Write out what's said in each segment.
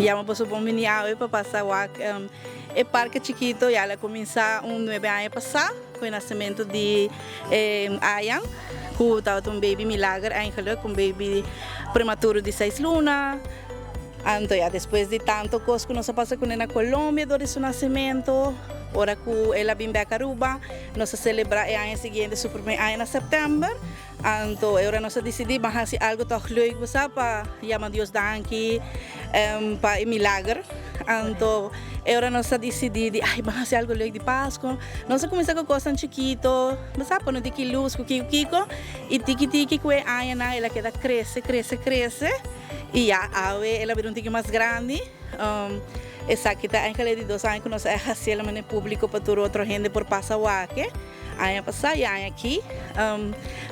Yama boso bon bini awe pa pasa wak e parke chikito. Ya el a kuminsá un nuebe aña pasá ku e nasementu di Ayan, ku tabata un baby milager eigenlijk, un baby prematuro di seis luna. Anto ya despues di tanto kos ku nos a pasa kuné na Colombia dor di su nasementu, ora ku el a bin bek Aruba, nos a selebrá e aña siguiente su promé aña na sèptèmber. Anto e ora nos a disidí ban hasi algu tòg leuk bo sa pa yama Dios danki pa e milager. Anto e ora nos a disidí di ai ban hasi algu leuk di Pasku. Nos a kuminsá ku kosnan chikito bo sa pone tiki lus ku kiko kiko i tiki tiki ku e añanan el a keda krese krese krese i ya awe el a bira un tiki mas grandi. Esaki ta enkele di dos aña ku nos a hasi el manera públiko pa tur otro hende por pasa wak. Aña pasá i aña aki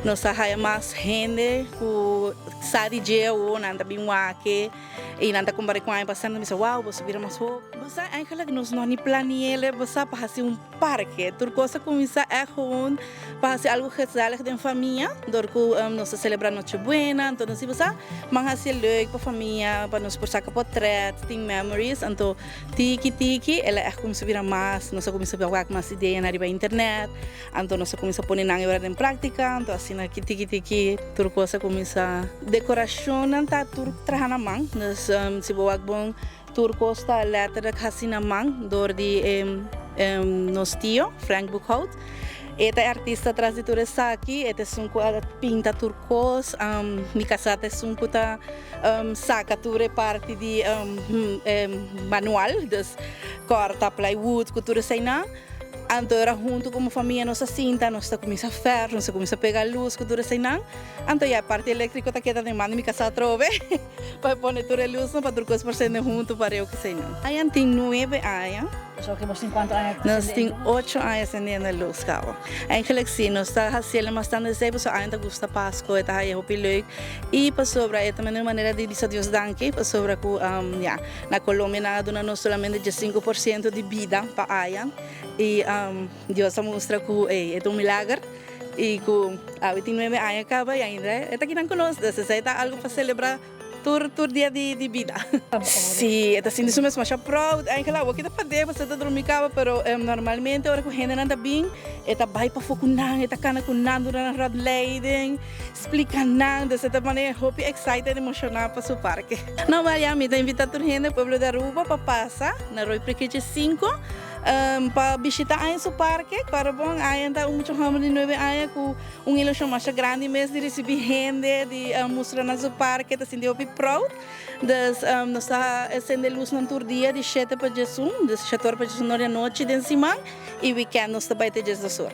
nos a haya mas hende ku sa di dje awor, nan ta bin wak i nan ta kompará ku aña pasá, nan ta bisa wow boso bira mas hopi. Bo sa eigenlijk nos no ni plani'é bo sa pa hasi un parke, tur kos a kuminsá ègt gewoon pa hasi algu gezellig den famia dor ku nos ta selebrá Noche Buena, anto nos di bo sa ban hasié leuk pa famia pa nos por saka potrèt, tin memories, anto Tiki tiki el a ègt kuminsá bira mas, nos a kuminsá wak mas ideanan riba internet, anto nos a kuminsá pone nan e ora den práktika, anto asina ki tiki tiki tur kos a kuminsá. Dekorashonnan ta tur traha na man, dus si bo wak bon tur kos ta lèterlik hasi na man dor di nos tio Frank Boekhout. E ta e artista tras di tur esaki, e ta esun ku a pinta tur kos, mi kasá ta esun ku ta Saca tur e parti di manual, dus corta plywood cu tur eseinan. Anto ora hunto como famia nos a sinta, nos ta cuminsa verf, nos ta cuminsa pega luz cu tur eseinan. Anto ya e parti electrico ta keda den man di mi casa atrobe pa e pone tur e luznan pa tur cos por sende hunto pareu cu eseinan. Aña tin nuebe aña. Nos tin ocho aña sendiendo luz caba. Eigenlijk si, nos ta haciel mas tanto esey pasobra aña ta gusta Pasco, e ta haya hopi leuk y pasobra e ta un manera di bisa Dios danki pasobra cu ya na Colombia nan a duna nos solamente 15% di bida pa aña y Dios a mustra cu ey e ta un milager y cu awe tin nuebe aña caba y ainda e ta kinan cu nos, dus esey ta algo pa celebra. Tur tur dia di di bida. Si, e ta sinti su mes masha proud. Eigenlijk awor ki ta pad'é pasobra e ta drumi kaba, pero normalmente ora ku hendenan ta bin, e ta bai pafó ku nan, e ta kana ku nan duna nan ròtleiding, splika nan. Dus e ta manera hopi excited, emoshoná pa su parke. No, wèl ya, mi ta invitá tur hende pueblo di Aruba pa pasa na Rooi Prikichi sinku pa bishitá aña su parke. Kòrda bon, aña ta un mucha hòmber di nuebe aña ku Un ilushon masha grandi mes di risibí hende, di mustra nan su parke, ta sinti hopi proud. Dus nos ta sende lusnan tur dia di shete pa diesun, dus shete ora pa diesun or di anochi den siman i wikènt nos ta bai te diesdos or.